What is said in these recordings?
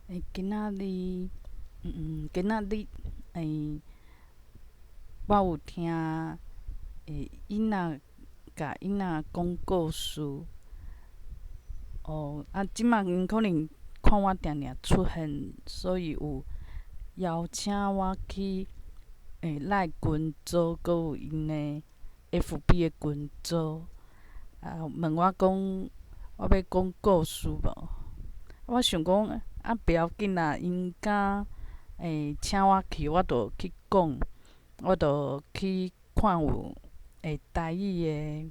欸，今仔日，今仔日，欸，我有聽，欸，囡仔共囡仔講故事。哦，啊，這馬𪜶可能看我定定出現，所以有邀請我去，欸，LINE 群組，閣有𪜶的 FB 的群組，啊，問我講，我欲講故事無？我想講，啊，袂要緊啦，𪜶敢欸請我去，我就去講，我就去看有欸台語的，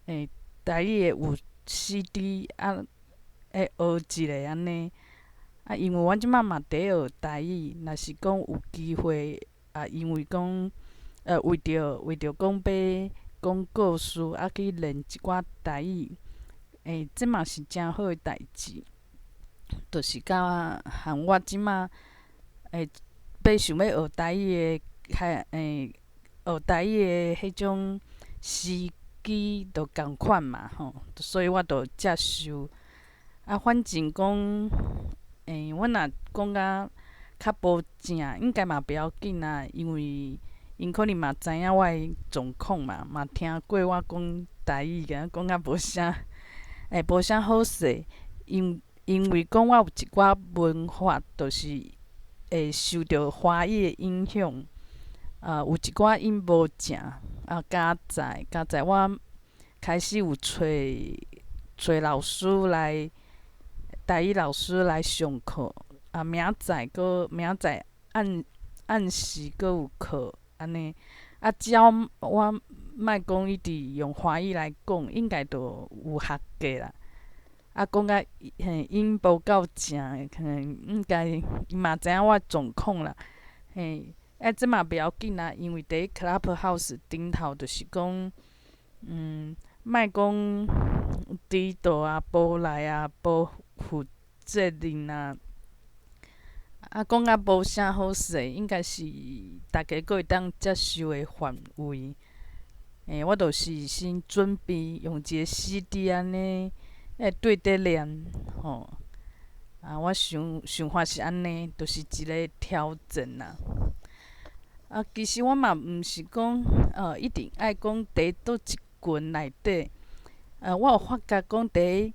欸台語的有 CD 啊，會學一下按呢。啊，因為阮這馬嘛佇學台語，若是講有機會啊，因為講，為著講欲講故事，啊去練一寡台語，欸，這嘛是誠好的代誌。就是佮和我這馬欸欲想欲學台語的，較欸學台語的彼種時機就仝款嘛吼，所以我就接受。啊，反正講，欸，阮若講甲較無正，應該嘛袂要緊啊，因為𪜶可能嘛知影我的狀況嘛，嘛聽過我講台語，敢講較無啥，欸，無啥好勢，因為講我有一寡文法，就是會受著華語的影響，啊，有一寡音無正，啊，佳哉佳哉，我開始有揣揣老師來，台語老師來上課，啊，明仔載閣明仔載按按時閣有課，按呢，啊，只要我莫講一直用華語來講，應該就有學過啦。啊，講甲嘿音無夠正的，可能應該伊嘛知影我狀況啦，嘿，啊，這嘛袂要緊啊，因為佇 Clubhouse 頂頭就是講，莫講遲到啊、無來啊、無負責任啊，啊，講甲無啥好勢，應該是逐家閣會當接受的範圍。欸，我就是先準備用一个 CD 按呢，欸，對佇練，吼。啊，我想想法是按呢，就是一个挑戰啦。啊，其實我嘛毋是講，一定愛講佇佗一群內底。我有發覺講佇，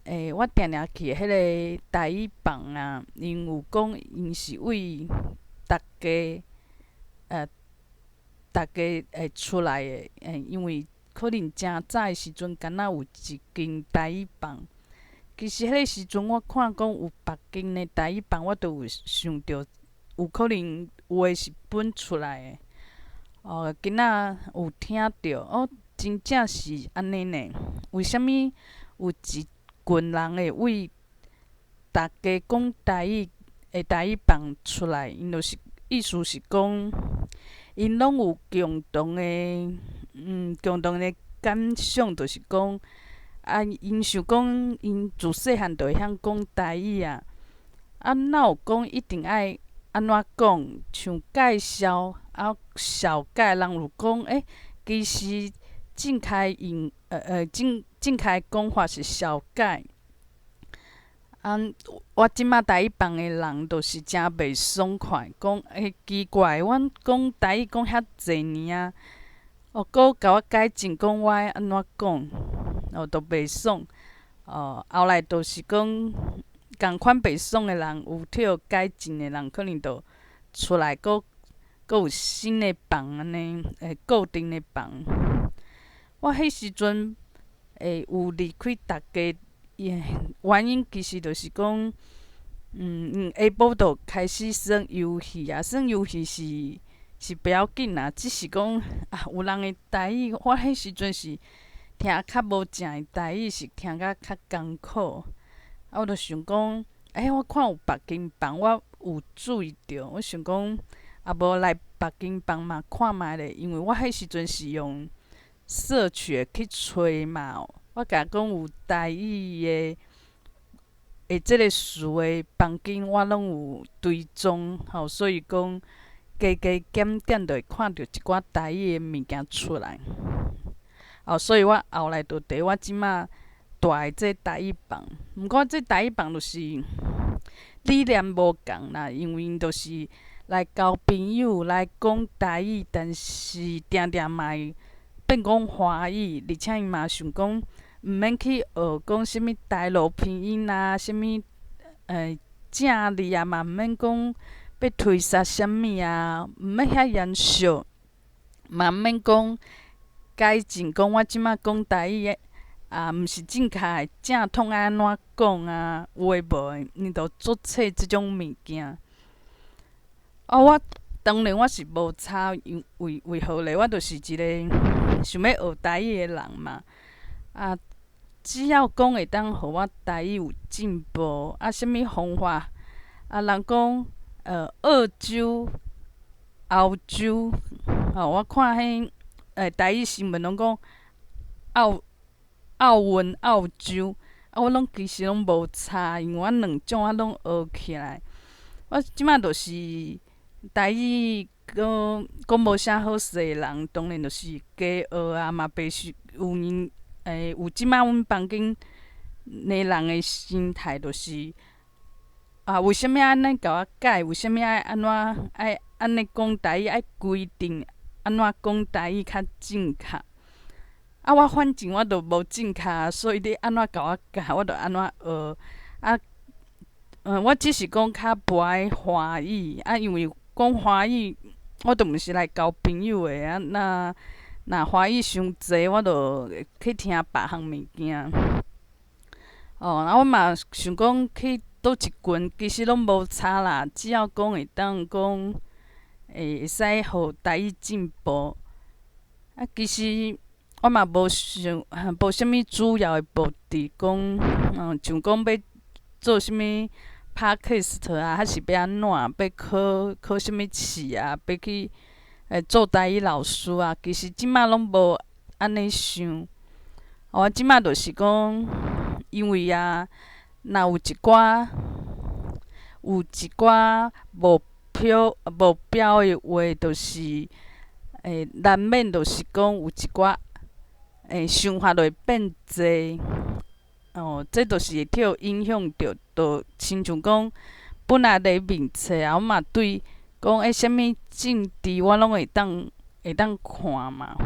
欸，我定定去的彼个台語房啊，𪜶有講𪜶是為逐家，逐家會出來的，欸，因為可能誠早的時陣，敢若有一間台語房。其實彼个時陣，我看講有別間的台語房，我就有想著，有可能有的是分出來的。哦，今仔有聽著，哦，真正是按呢呢。為啥物有一群人會為逐家講台語的台語房出來？𪜶就是意思是講，𪜶攏有共同的，共同的感想，就是講，啊，𪜶想講，𪜶自細漢就會曉講台語啊，啊，哪有講一定愛按怎講？像介紹啊，紹介人有講，欸，其實正確用，正確講法是紹介。啊，我這馬台語房的人就是誠袂爽快，講欸奇怪，阮講台語講遐濟年啊，哦，閣共我改正講我愛按怎講，哦，就袂爽。哦，後來就是講，仝款袂爽的人，有去予改進的人，可能就出來閣閣有新的房按呢，會固定的房。我彼時陣會有離開逐家，原因其實就是講，下晡就開始耍遊戲啊，耍遊戲是袂要緊啦，只是講啊，有人的台語，我彼時陣是聽較無正的台語，是聽甲較艱苦。啊，我就想講，欸，我看有別間房，我有注意著，我想講，啊，無來別間房嘛看覓咧，因為我彼時陣是用 search 去揣嘛，我共講有台語的，的這个詞的房間，我攏有追蹤，吼，所以講加加減減就會看著一寡台語的物件出來。哦，所以我後來就佇我這馬蹛的這台語房，毋過這台語房就是理念無仝啦，因為𪜶就是來交朋友，來講台語，但是定定嘛會變講華語，而且𪜶嘛想講毋免去學講啥物台羅拼音啊，啥物正字啊，嘛毋免講欲推捒啥物啊，毋免遐嚴肅，嘛毋免講改進，講我這馬講台語的啊，毋是正確的，正統愛按怎講啊，有的無的，𪜶就足冊這種物件。啊，我當然我是無差，因為為何咧？我就是一個想欲學台語的人嘛。啊，只要講會當予我台語有進步，啊，啥物方法？啊，人講澳洲、歐洲，吼，我看彼台語新聞攏講奧運、澳洲，啊，我攏其實攏無差，因為我兩種我攏學起來。我這馬就是台語閣講無啥好勢的人，當然就是加學啊，嘛袂是有閒有這馬阮房間的人的心態就是啊，為啥物按呢共我改？為啥物愛按怎愛按呢講台語？愛規定按怎講台語較正確？啊，我反正我都無正確，所以你按怎共我教，我就按怎學。啊，我只是講較無愛華語，啊，因為講華語，我都毋是來交朋友的啊。若若華語傷濟，我就去聽別項物件。哦，啊，我嘛想講去佗一群，其實攏無差啦，只要講會當講，會使予台語進步。啊，其實我嘛無想，無啥物主要的目的，講，像講欲做啥物 podcast 啊，還是欲按怎，欲考考啥物試啊，欲去做台語老師啊，其實這馬攏無按呢想。我這馬就是講，因為啊，若有一寡目標的話，就是難免就是講有一寡想法就會變濟。哦，這就是會去影響著，就親像講，本來咧面冊啊，我嘛對講啥物政治我攏會當看嘛，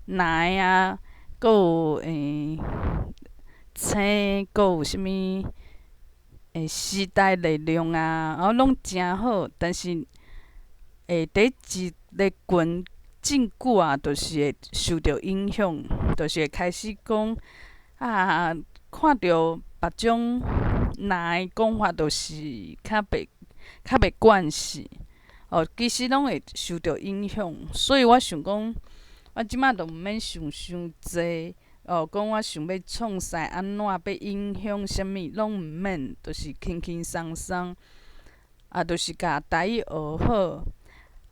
藍啊，閣有青，閣有啥物時代力量啊，啊攏誠好，但是佇一个群真久啊，就是會受著影響，就是會開始講啊，看著別種藍的講法，就是較袂慣勢，哦，其實攏會受著影響，所以我想講，我這馬就毋免想傷濟，哦，講我想欲創啥按怎欲影響啥物，攏毋免，就是輕輕鬆鬆，啊，就是共台語學好。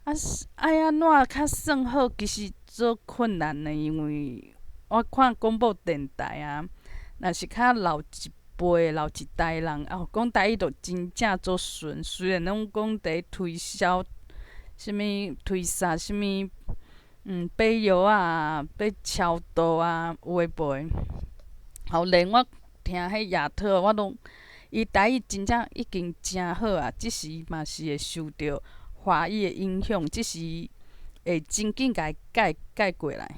啊，愛按怎較算好？其實足困難的，因為我看廣播電台啊，若是較老一輩、老一代人，哦，講台語就真正足順。雖然攏講佇推銷啥物推捒啥物，買藥啊，欲超度啊，有的無的。吼，連我聽彼亞特，我攏伊台語真正已經誠好啊，只是伊嘛是會受著華語的影響，只是會真緊共伊改改過來。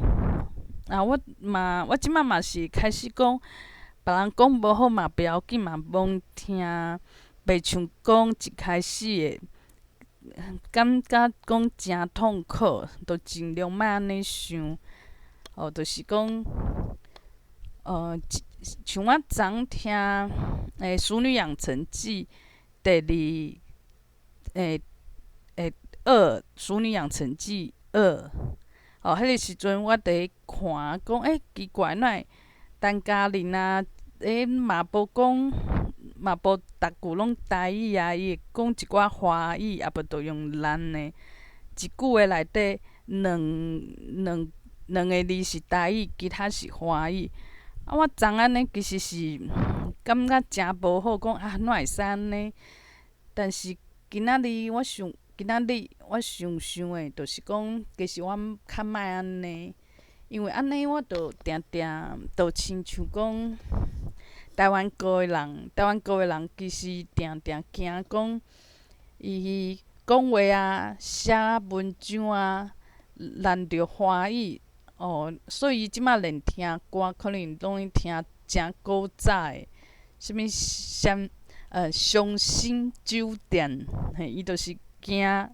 啊，我嘛，我這馬嘛是開始講，別人講無好嘛，袂要緊嘛，罔聽，袂像講一開始會感覺講誠痛苦，就盡量莫按呢想。哦，就是講，像我昨昏聽《淑女養成記》第二，二《淑女養成記二》，哦，彼个時陣我佇看，講奇怪，哪會陳嘉玲啊，嘛無講，嘛無逐句攏台語啊，伊會講一寡華語，啊無就用咱的，一句話內底兩個字是台語，其他是華語。啊，我昨按呢其實是感覺誠無好，講啊，哪會使按呢？但是今仔日我想，今仔日我想想的，就是講，其實我較莫按呢，因為按呢我就定定，就親像講，台灣國的人其實定定驚講，伊講話啊、寫文章啊，難著華語哦，所以伊這馬連聽歌可能攏愛聽誠古早的，啥物啥傷心酒店，嘿，伊就是驚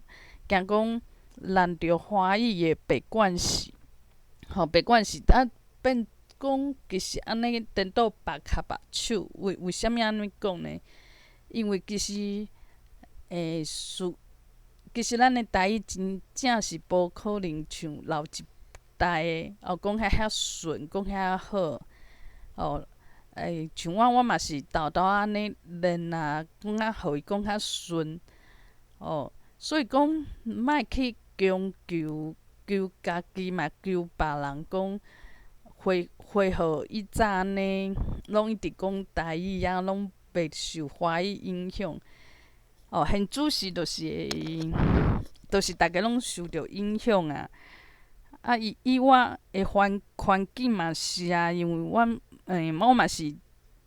驚講難著華語的白慣勢，吼，白慣勢啊變講其實按呢顛倒白跤白手，為啥物按呢講呢？因為其實是其實咱的台語真正是無可能像老一代的哦，講遐遐順，講遐好，哦，像我我嘛是沓沓按呢練啊，講較予伊講較順，哦，所以講莫去強求求家己嘛，求別人講恢恢復以早按呢，攏一直講台語啊，攏袂受華語影響。哦，現主時就是會，就是逐家攏受著影響啊。啊，以我的環境嘛是啊，因為阮我嘛是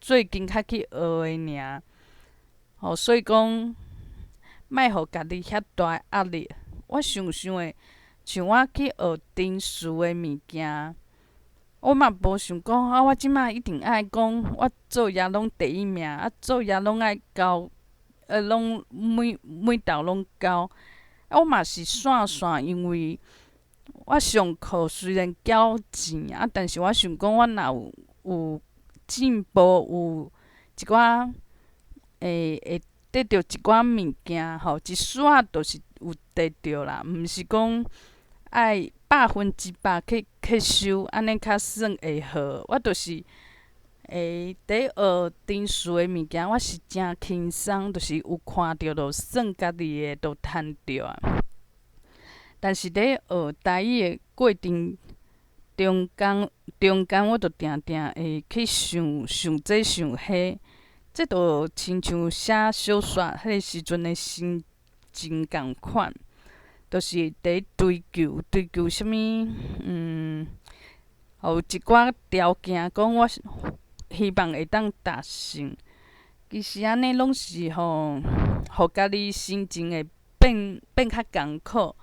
最近才去學的爾。吼，所以講，莫予家己遐大壓力。我想想的，像我去學電視的物件，我嘛無想講啊，我這馬一定愛講，我作業攏第一名，啊，作業攏愛交，攏每每道攏交。啊，我嘛是散散，因為我上課雖然繳錢啊，但是我想講，我若有進步，有一寡會得著一寡物件吼，一絲仔就是有得著啦，毋是講愛100%去吸收，按呢較算會好。我就是佇學電視的物件，我是誠輕鬆，就是有看著就算家己的，就趁著啊。但是佇學台語的過程中間，中間我就定定會去想想這想彼，這就親像寫小說彼个時陣的心情仝款，就是佇追求追求啥物，有一寡條件，講我希望會當達成。其實按呢攏是吼，予家己心情會變變較艱苦。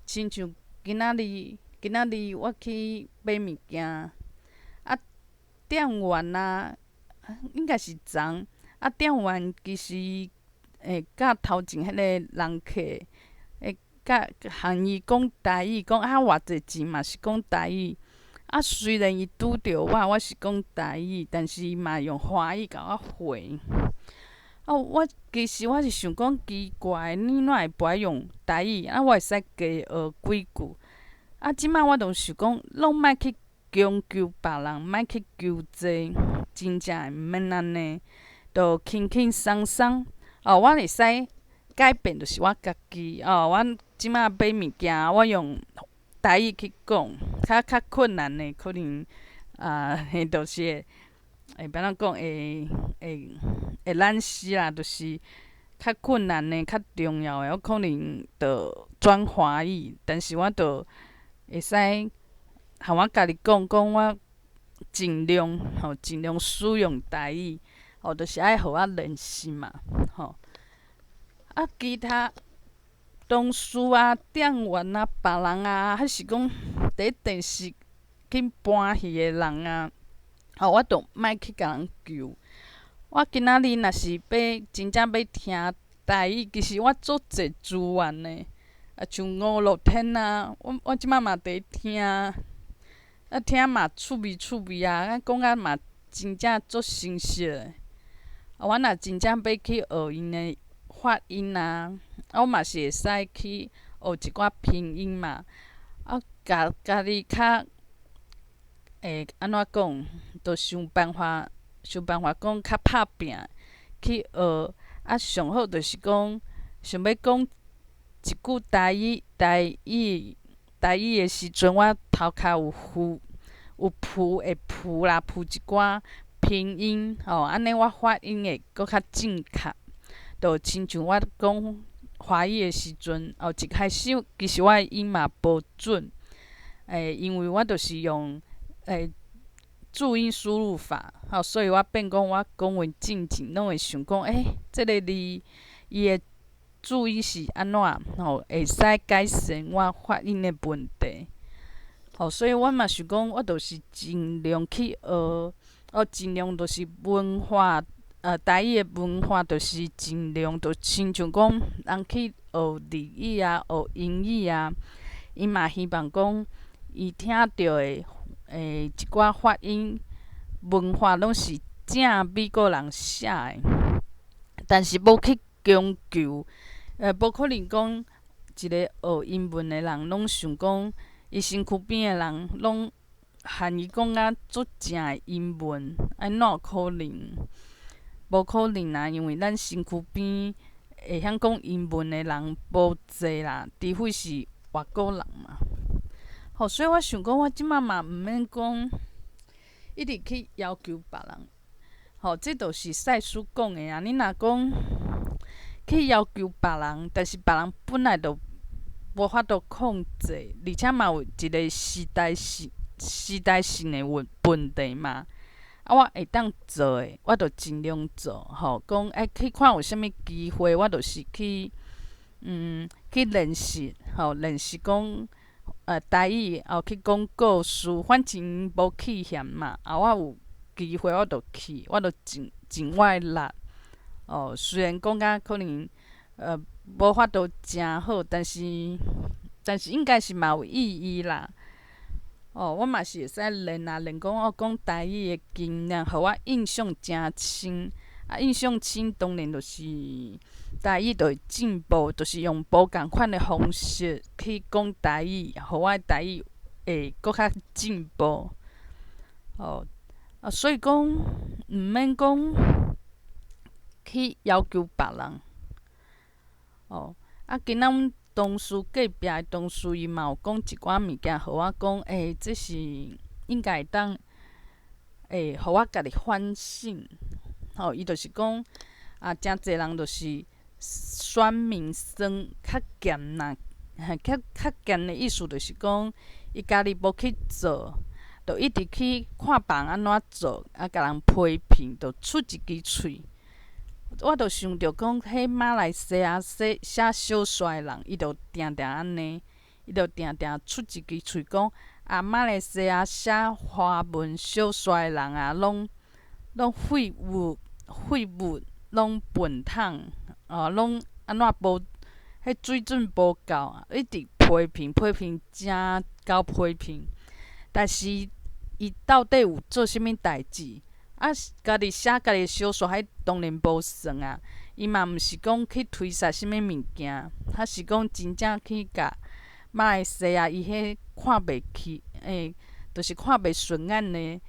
親像今仔日，今仔日我去買物件，啊，店員啊，應該是昨，啊，店員其實佮頭前彼个人客，佮含伊講台語，講啊偌濟錢嘛是講台語。啊，雖然伊拄著我，我是講台語，但是伊嘛用華語共我回。啊，我其實我是想講奇怪，你哪會無愛用台語？啊，我會使加學幾句。啊，這擺我就想講，攏莫去強求別人，莫去求這，真正會毋免按呢，就輕輕鬆鬆。哦，我會使改變，就是我家己。哦，我這擺買物件，我用台語去講，較較困難的可能啊，彼就是會會欲按怎講，會會會難死啦，就是較困難的、較重要的，我可能就轉華語，但是我就會使予我家己講，講我盡量吼，盡量使用台語，吼，就是愛予我練習嘛，吼。啊，其他同事啊、店員啊、別人啊，還是講佇電視去搬戲的人啊，吼，我都莫去共人求。我今仔日若是欲真正欲聽台語，其實我足濟資源的，啊，像五樂天啊，我這擺嘛佇聽，啊聽嘛趣味趣味啊，啊講甲嘛真正足生澀的。啊，我若真正欲去學𪜶的發音啊，啊，我嘛是會使去學一寡拼音嘛，啊，共家己較會按怎講，就想辦法想辦法講較拍拚去學，啊，上好就是講想欲講一句台語，台語台語的時陣，我頭殼有浮有浮會浮啦，浮一寡拼音吼，按呢我發音會閣較正確。就親像我講華語的時陣，哦，一開始其實我的音嘛無準，因為我就是用注音輸入法，吼，所以我變講我講話進前攏會想講，欸，這个字伊的注音是按怎，吼，會使改善我發音的問題。吼，所以我嘛想講，我就是盡量去學，哦，盡量就是文化，台語的文化，就是盡量就親像講人去學日語啊，學英語啊，伊嘛希望講伊聽著的一寡發音文化攏是正美國人寫的，但是無去強求，無可能講一个學英文的人攏想講，伊身軀邊的人攏喊伊講甲足正的英文，按怎有可能？無可能啊！因為咱身軀邊會曉講英文的人無濟啦，除非是外國人嘛。吼，所以我想講，我這擺嘛毋免講一直去要求別人。吼，這就是賽斯講的啊！你若講去要求別人，但是別人本來就無法度控制，而且嘛有一個時代性的問題嘛。啊，我會當做的，我就盡量做，吼，講愛去看有啥物機會，我就是去練習，吼，練習講台語，哦，去講故事，反正無去嫌嘛。啊，我有機會我就去，我就盡我的力。哦，雖然講甲可能無法度誠好，但是應該是嘛有意義啦。哦，我嘛是會使練啊，練講我講台語的經驗，予我印象誠深。啊，印象深當然就是台語就會進步，就是用無仝款的方式去講台語，予我的台語會閣較進步。哦，啊，所以講毋免講去要求別人。哦，啊，今仔阮同事隔壁的同事伊嘛有講一寡物件，予我講，欸，這是應該會當，欸，予我家己反省。吼，伊就是講，啊，誠濟人就是選民酸較鹹啦，較鹹的意思就是講，伊家己無去做，就一直去看別人按怎做，啊，共人批評，就出一支喙。我就想著講，彼馬來西亞寫小說的人，伊就定定按呢，伊就定定出一支喙講，啊，馬來西亞寫華文小說的人啊，攏廢物，攏笨桶，哦，攏按怎無，彼水準無夠，一直批評批評，誠𠢕批評。但是伊到底有做啥物代誌？啊，家己寫家己的小說，彼當然無算啊。伊嘛毋是講去推捒啥物物件，抑是講真正去共馬來西亞伊彼看袂起，欸，就是看袂順眼的，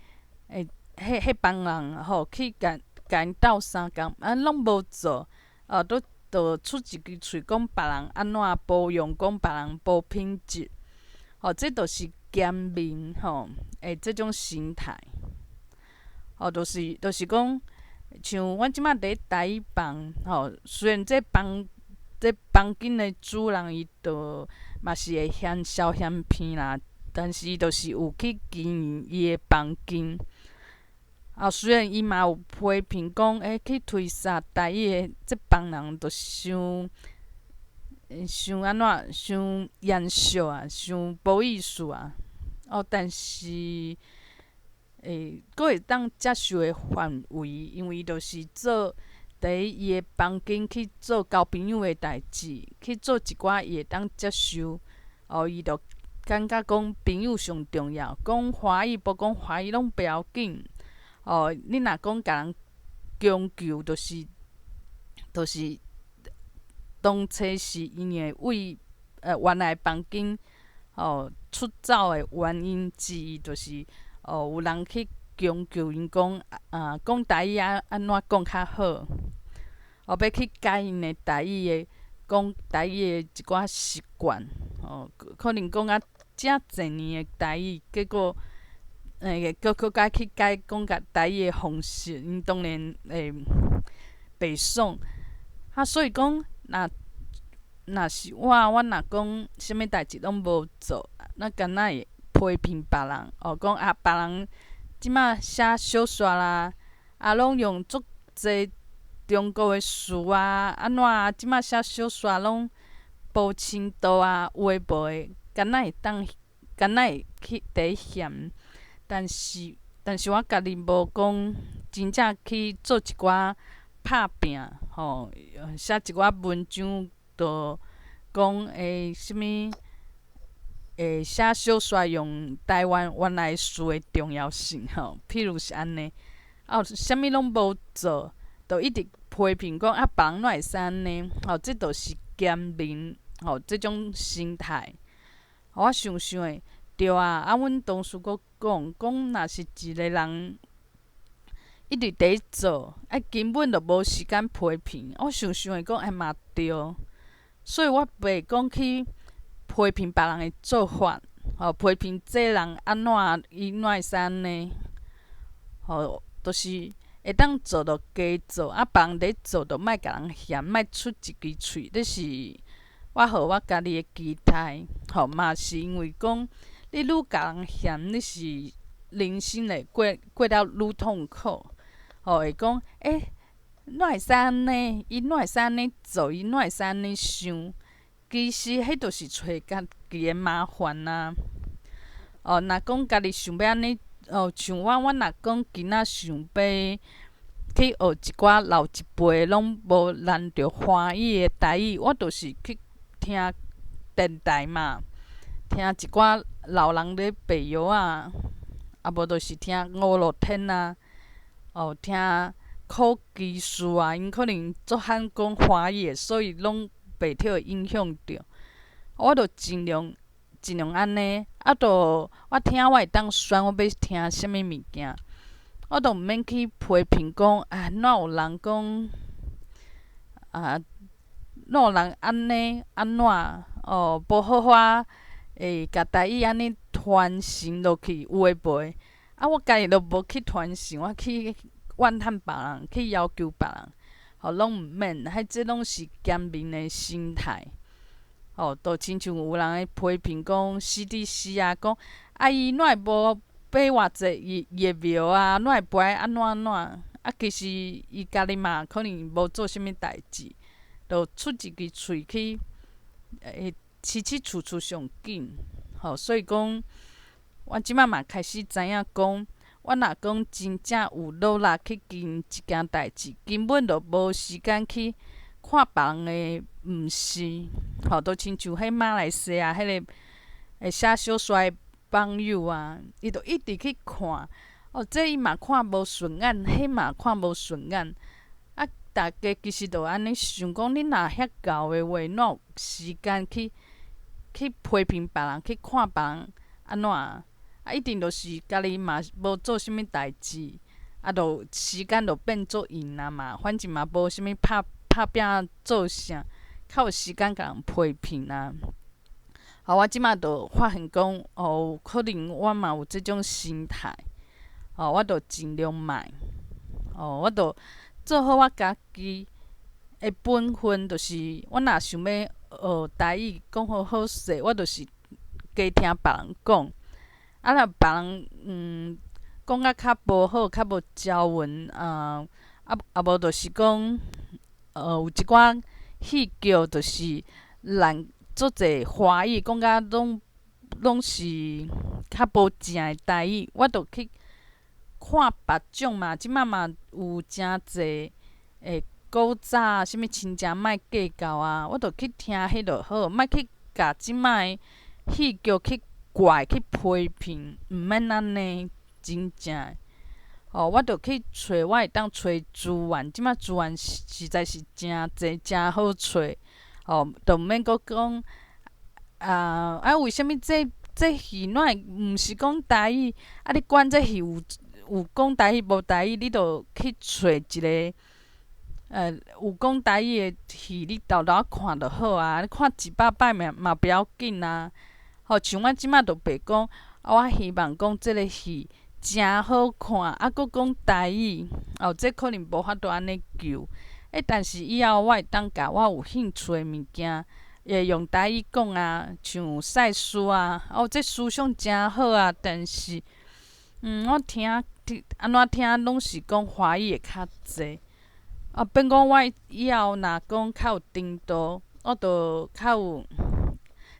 欸，彼幫人吼，去共𪜶鬥相共，啊，攏無做，哦，都就出一支喙講別人按怎保養，講別人無品質，吼，這就是嫌面吼，的這種心態。哦，就是講，像阮這擺佇台語房，吼，雖然這房間的主人伊就嘛是會嫌潲嫌偏啦，但是伊就是有去經營伊的房間。啊，雖然伊嘛有批評講，欸，去推捒台語的這幫人，就傷傷按怎，傷嚴肅啊，傷無意思啊。哦，但是，欸，閣會當接受的範圍，因為伊就是做佇伊的房間去做交朋友的代誌，去做一寡伊會當接受。哦，伊就感覺講朋友上重要，講華語無講華語攏不要緊。哦，你若講共人強求，就是當初是𪜶會為原來房間哦出走的原因之一，就是哦有人去強求𪜶講啊講台語按怎講較好，哦欲去改𪜶的台語的講台語的一寡習慣，哦可能講啊遮濟年的台語，結果閣閣去改講共台語的方式，𪜶當然會袂爽。啊，所以講，若是我，我若講啥物代誌攏無做，那敢若會批評別人，哦，講啊別人這這馬寫小說啦，啊，攏用足濟中國的詞啊，按怎啊？這馬寫小說攏無深度啊，有的無的，敢若會當，敢若會去佇嫌。但是我家己無講真正去做一寡拍拚吼，寫一寡文章，就講啥物寫小說用台灣原來詞的重要性吼，譬如是按呢，啊，啥物攏無做，就一直批評講啊，別人哪會使按呢？吼，這就是嫌民吼，這種心態。我想想的，對啊，啊，阮同事閣講，講若是一个人一直佇做，啊，根本就無時間批評。我想想的講，哎嘛對，所以我袂講去批評別人的做法，吼，批評這人按怎，伊哪會使按呢？吼，就是會當做就加做，啊，別人佇做就莫共人嫌，莫出一支喙。這是我予我家己的期待，吼，嘛是因為講你愈共人嫌，你是人生會過了愈痛苦，吼，會講，欸，哪會使按呢？伊哪會使按呢做？伊哪會使按呢想？其實，彼就是揣家己的麻煩啊！哦，若講家己想欲按呢，哦，像我，我若講今仔想欲去學一寡老一輩攏無難著歡喜的台語，我就是去聽電台嘛，聽一寡老人咧白藥仔，啊無就是聽五樂天啊，哦，聽考技術啊，𪜶可能足罕講華語的，所以攏袂予影響著。我就盡量盡量按呢，啊，就我聽我會當選我欲聽啥物物件，我都毋免去批評講啊，哪有人講啊，哪有人按呢按怎哦，無好好會共台語按呢傳承落去，有的無的。啊，我家己都無去傳承，我去怨嘆別人，去要求別人，吼，攏毋免，彼這攏是嫌民的心態。吼，就親像有人會批評講 CDC 啊，講啊伊哪會無買偌濟疫苗啊，哪會無愛按怎按怎？啊，其實伊家己嘛可能無做啥物代誌，就出一支喙去，起起處處上緊。吼，所以講，我這擺嘛開始知影講，我若講真正有努力去經營一件代誌，根本就無時間去看別人的毋是，吼，就親像彼馬來西亞彼个會寫小說的網友啊，伊就一直去看，哦，這伊嘛看無順眼，彼嘛看無順眼，啊，逐家其實就按呢想講，你若遐𠢕的話，哪有時間去批評別人，去看別人按怎？啊，一定就是家己嘛無做啥物代誌，啊，就時間就變做閒啊嘛，反正嘛無啥物拍拼做啥，較有時間共人批評啊。好，我這擺就發現講，哦，可能我嘛有這種心態，哦，我就盡量莫，哦，我就做好我家己的本分，就是我若想欲學台語講予好勢，我就是加聽別人講。啊，若別人講甲較無好，較無招勻啊，啊無就是講，有一寡戲劇就是難足濟華語講甲攏是較無正的台語，我就去看別種嘛。這擺嘛有誠濟古早啥物親情莫計較啊，我就去聽彼就好，莫去共這擺的戲劇去怪去批評，毋免按呢，真正的。哦，我就去揣，我會當揣資源，這擺資源實在是誠濟，誠好揣。哦，就毋免閣講啊啊！為啥物這戲哪會毋是講台語？啊，你管這戲有講台語無台語，你就去揣一个有講台語的戲，你沓沓仔看就好啊。你看100擺嘛嘛不要緊啊。吼，像我這擺就袂講，啊，我希望講這个戲誠好看，啊，閣講台語，哦，這可能無法度按呢求。欸，但是以後我會當共我有興趣的物件，會用台語講啊，像賽斯啊，哦，這思想誠好啊，但是，我聽聽按怎聽攏是講華語會較濟。啊，變講我以後若講較有程度，我就較有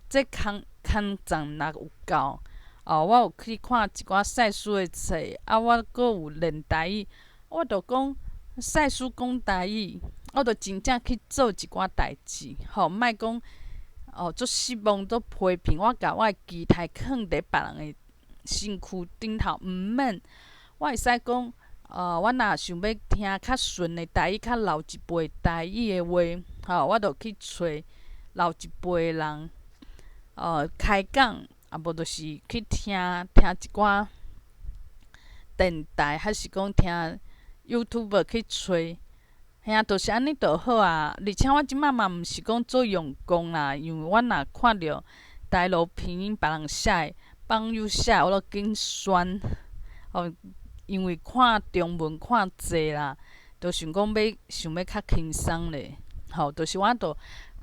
這空空站若有夠，哦，我有去看一寡賽斯的冊，啊，我閣有練台語，我就講賽斯講台語，我就真正去做一寡代誌，吼，莫講哦，足失望，足批評，我共我的期待囥佇別人的身軀頂頭，毋免，我會使講，我若想欲聽較順的台語，較老一輩台語的話，吼，我就去揣老一輩的人，開講，啊無就是去聽聽一寡電台，還是講聽 YouTube 去揣，嘿啊，就是按呢就好啊。而且我這擺嘛毋是講做用功啦，因為我若看著台羅拼音別人寫的，網友寫的，我都緊刪。哦，因為看中文看濟啦，就想講欲想欲較輕鬆咧，吼，就是我就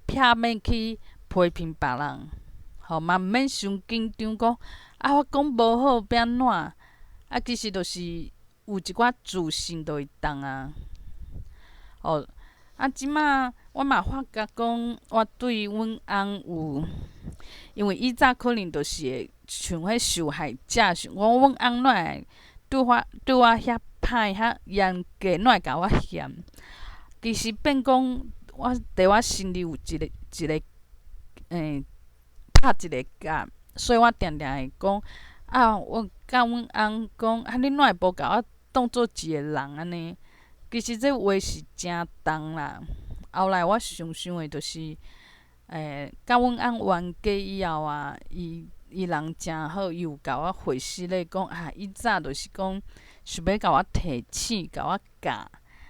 避免去批評別人，吼，嘛毋免傷緊張講啊，我講無好欲按怎？啊，其實就是有一寡自信就會當啊。哦，啊，這擺我嘛發覺講，我對阮翁有，因為以早可能就是會像彼受害者，想講阮翁哪會對我遐歹遐嚴格，哪會共我嫌？其實變講，我佇我心裡有一個一個，拍一個結，所以我定定會講，啊，我佮阮翁講，啊，你哪會無共我當做一個人按呢？其實這話是誠重啦。後來我想想的，就是，佮阮翁冤家以後啊，伊伊人誠好，伊有共我回釋咧，講啊，以早就是講想欲共我提醒，共我教，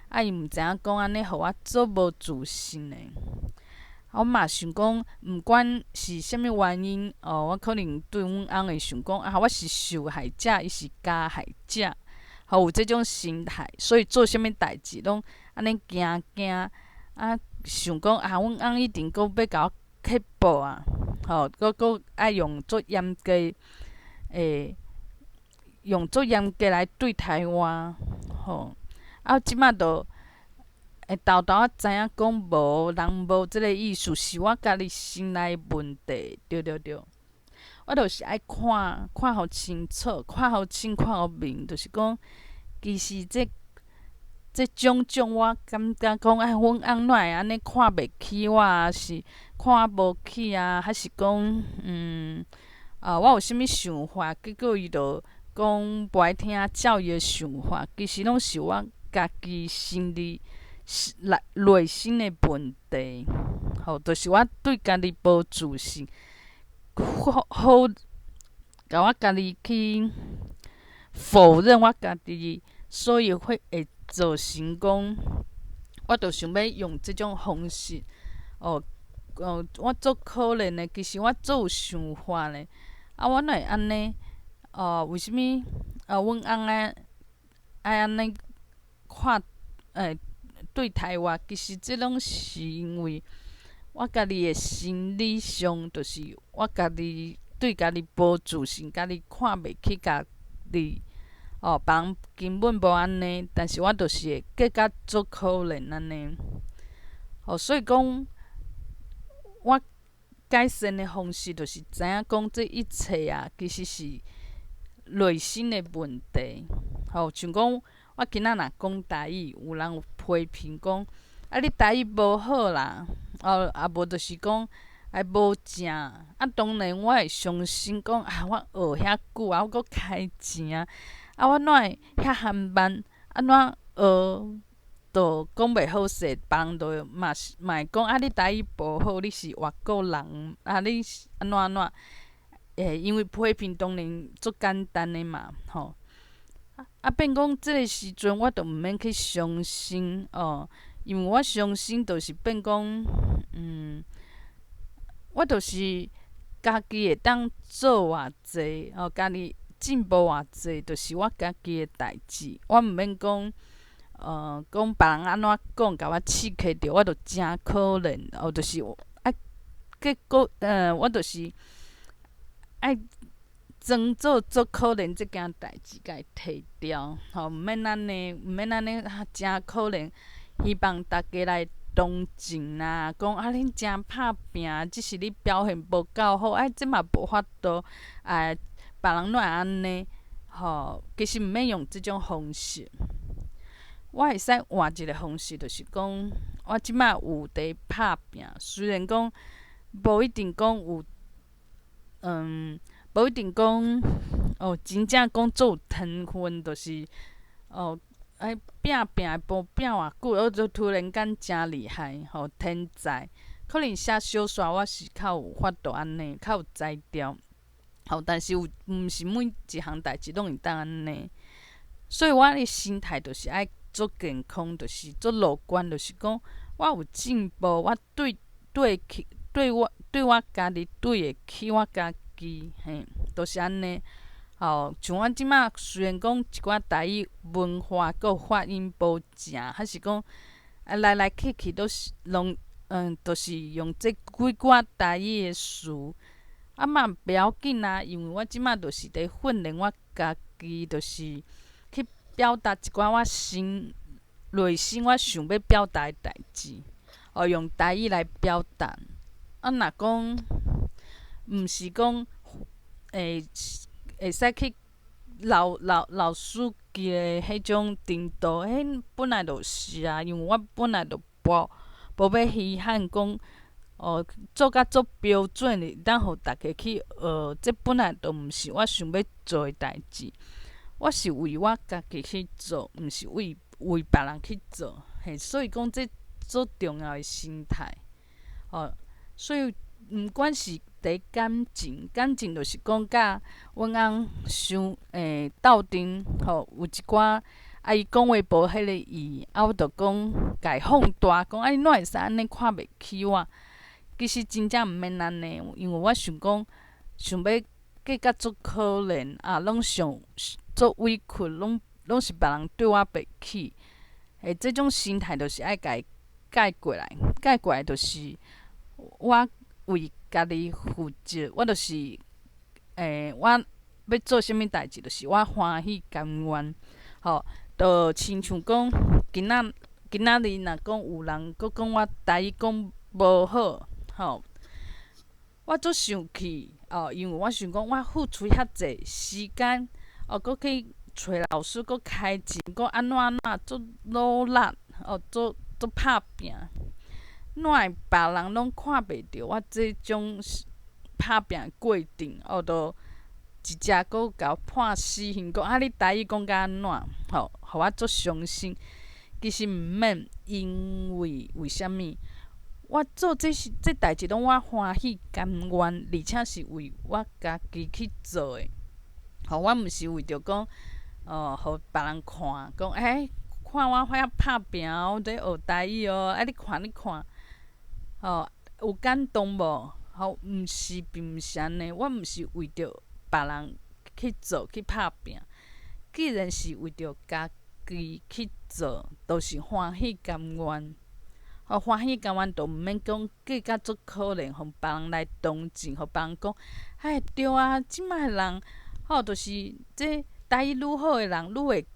啊，伊毋知影講按呢，予我足無自信的。我嘛想講，毋管是啥物原因，哦，我可能對阮翁會想講，啊，我是受害者，伊是加害者，吼，有這種心態，所以做啥物代誌攏按呢驚驚，啊，想講啊，阮翁一定閣欲共我刻薄啊，吼，閣閣愛用足嚴格，用足嚴格來對待我，吼，啊，這擺就會沓沓仔知影講無，人無這个意思，是我家己心內問題，對對對。我就是愛看看予清楚，看予清，看予明，就是講，其實這這種種，我感覺講啊，阮翁哪會按呢看袂起我啊，是看我無起啊，還是講，啊，我有啥物想法，結果伊就講無愛聽照伊的想法，其實攏是我家己心裡內內心的問題，吼，就是我對家己無自信，好好共我家己去否認我家己，所以會會造成講，我就想欲用這種方式，哦哦，我足可憐的，其實我足有想法的，啊，我哪會按呢？哦，為啥物？啊，阮翁愛愛按呢看，對待我，其實這攏是因為我家己的心理上，就是我家己對家己無自信，家己看袂起家己。哦，別人根本無按呢，但是我就是會覺甲足可憐按呢。哦，所以講，我改善的方式就是知影講，這一切啊，其實是內心的問題。吼，像講我今仔若講台語，有人有批評講，啊，你台語無好啦，哦，啊無就是講啊無正。啊，當然我會傷心講啊，我學遐久啊，我閣開錢啊，啊，我哪會遐含慢？按怎學都講袂好勢，別人就嘛是嘛會講啊，你台語無好，你是外國人，啊，你是按怎按怎？因為批評當然足簡單的嘛，吼。啊，變講這个時陣，我就毋免去傷心哦，因為我傷心就是變講，我就是家己會當做偌濟，哦，家己進步偌濟，就是我家己的代誌，我毋免講，講別人按怎講，共我刺激著，我就誠可憐，哦，就是啊，結果，我就是愛裝做足可憐這件代誌，共伊提掉，吼，毋免按呢，毋免按呢，誠可憐。希望大家來同情啦，講啊，恁誠拍拚，只是你表現無夠好，哎，這嘛無法度，啊，別人哪會按呢？吼，其實毋免用這種方式。我會使換一个方式，就是講，我這擺有佇拍拚，雖然講無一定講有，無一定講哦，真正講足有天分，就是哦，哎，拼拚會無拼偌久，我就突然間誠厲害，吼，天才。可能寫小說我是較有法度按呢，較有才調，吼，但是有毋是每一項代誌攏會當按呢。所以我的心態就是愛足健康，就是足樂觀，就是講我有進步，我對對起對我對我家己對會起我家己，嘿，就是按呢。吼，像我這擺雖然講一寡台語文化閣發音無正，還是講啊來來去去都是攏就是用這幾寡台語的詞，啊嘛袂要緊啊，因為我這擺就是佇訓練我家己，就是去表達一寡我心內心我想欲表達的代誌，哦，用台語來表達。啊，若講毋是講會使去老師級的彼種程度，彼本來就是啊，因為我本來就無欲稀罕講，哦，做甲足標準的，當予大家去學，這本來就毋是我想欲做的代誌。我是為我家己去做，毋是為別人去做，嘿，所以講這足重要的心態，哦，所以毋管是佇感情，感情就是講佮阮翁相鬥陣，吼，有一寡啊，伊講話無彼个意，啊，我就講共伊放大，講啊，你哪會使按呢看袂起我？其實真正毋免按呢，因為我想講，想欲計較足可憐啊，攏想足委屈，攏是別人對我袂起，欸，這種心態就是愛共伊改過來，改過來就是我為家己負責，我就是，欸，我欲做啥物代誌，就是我歡喜甘願，吼，就親像講今仔日若講有人閣講我台語講無好，吼，我足生氣哦，因為我想講我付出遐濟時間，哦，閣去揣老師，閣開錢，閣按怎按怎足努力，哦，足足拍拚，哪會別人攏看袂著我這種拍拚過程，哦，就直接閣共我判死刑，講啊你台語講甲按怎，吼，予我足傷心。其實毋免，因為為啥物？我做這是這代誌攏我歡喜甘願，而且是為我家己去做的。吼，我毋是為著講，哦，予別人看，講欸，看我遐拍拚，我佇學台語哦，啊你看你看，吼，有感動無？吼，毋是，並毋是按呢，我毋是為著別人去做去拍拚，既然是為著家己去做，就是歡喜甘願。吼，歡喜甘願，就毋免講計較足可憐，予別人來同情，予別人講，哎，對啊，這擺的人，吼，就是這台語愈好的人，愈會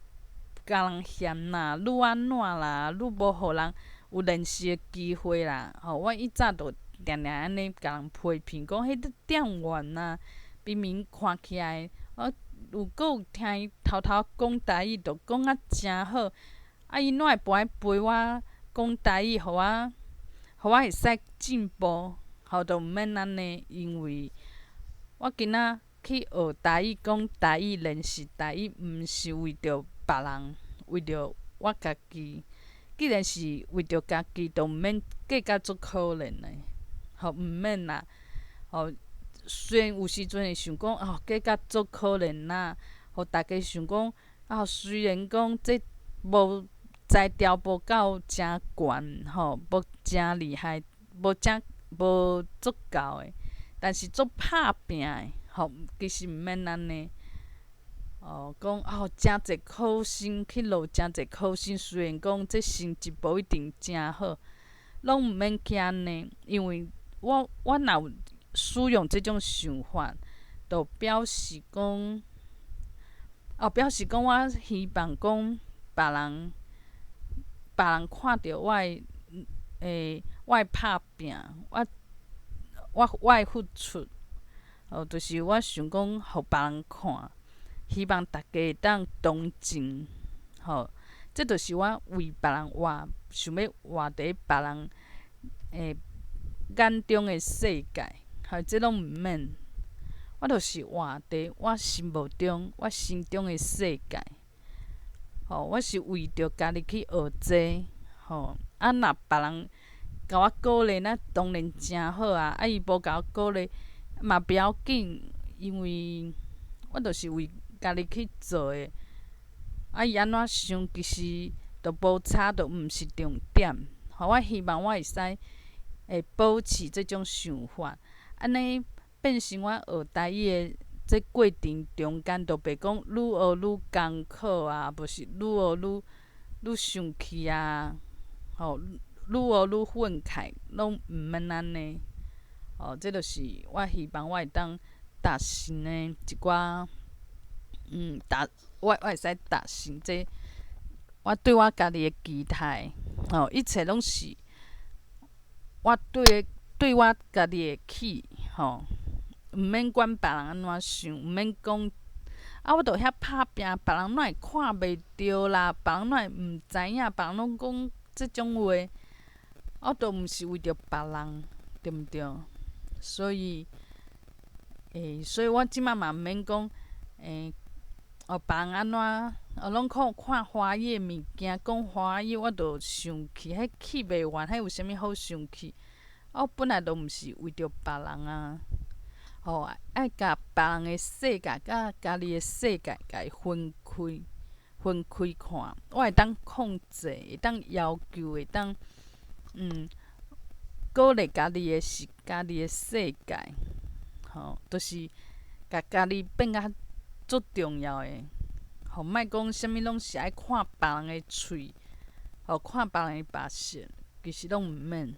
共人嫌啦，愈按怎啦，愈無予人有練習的機會啦。吼，我以早就定定按呢共人批評，講彼個店員啊，明明看起來，我有閣有聽伊偷偷講台語，就講啊誠好，啊伊哪會無愛陪我講台語，予我會使進步，吼，就毋免按呢，因為我今仔去學台語，講台語，練習台語，毋是為著別人，為著我家己。既然是為著家己，就毋免計較足可憐的，吼，毋免啦。吼，雖然有時陣會想講，哦，計較足可憐啦，予大家想講，啊，雖然講這無才調無夠誠懸，吼，無誠厲害，無誠無足夠的，但是足拍拚的，吼，其實毋免按呢。哦，講哦，誠濟考生去落誠濟考生，雖然講這成績無一定誠好，攏毋免去按呢，因為我若有使用這種想法，就表示講，哦，表示講我希望講別人，別人看著我的，我的拍拚，我的付出，哦，就是我想講，予別人看，希望大家會當同情，吼，這就是我為別人活，想欲活佇別人眼中的世界，吼，這攏毋免。我就是活佇我心目中、我心中的世界，吼，我是為著家己去學這，吼，啊，若別人共我鼓勵，那當然誠好啊！啊，伊無共我鼓勵嘛不要緊，因為我就是為家己去做的。啊，伊按怎想，其實都無差，都毋是重點。吼，我希望我會使會保持這種想法，按呢變成我學台語的這過程中間，就袂講愈學愈艱苦啊，無是愈學愈生氣啊，吼，愈學愈憤慨，攏毋免按呢。哦，這就是我希望我會當達成的一寡，我會使達成這我對我家己的期待，吼，一切攏是我對我家己的起，吼。毋免管別人按怎想，毋免講，啊，我著遐拍拚，別人哪會看袂著啦？別人哪會毋知影？別人攏講這種話，我著毋是為著別人，對毋對？所以，所以我這擺嘛毋免講，哦，別人按怎，哦，攏看看華語的物件，講華語，我著生氣，彼氣袂完，彼有啥物好生氣？我本來就毋是為著別人啊。吼，愛共別人的世界佮家己的世界共伊分開，分開看。我會當控制，會當要求，會當鼓勵家己的是家己的世界，吼，就是共家己變甲足重要的，吼，莫講啥物攏是愛看別人的喙，吼，看別人的目色，其實攏毋免。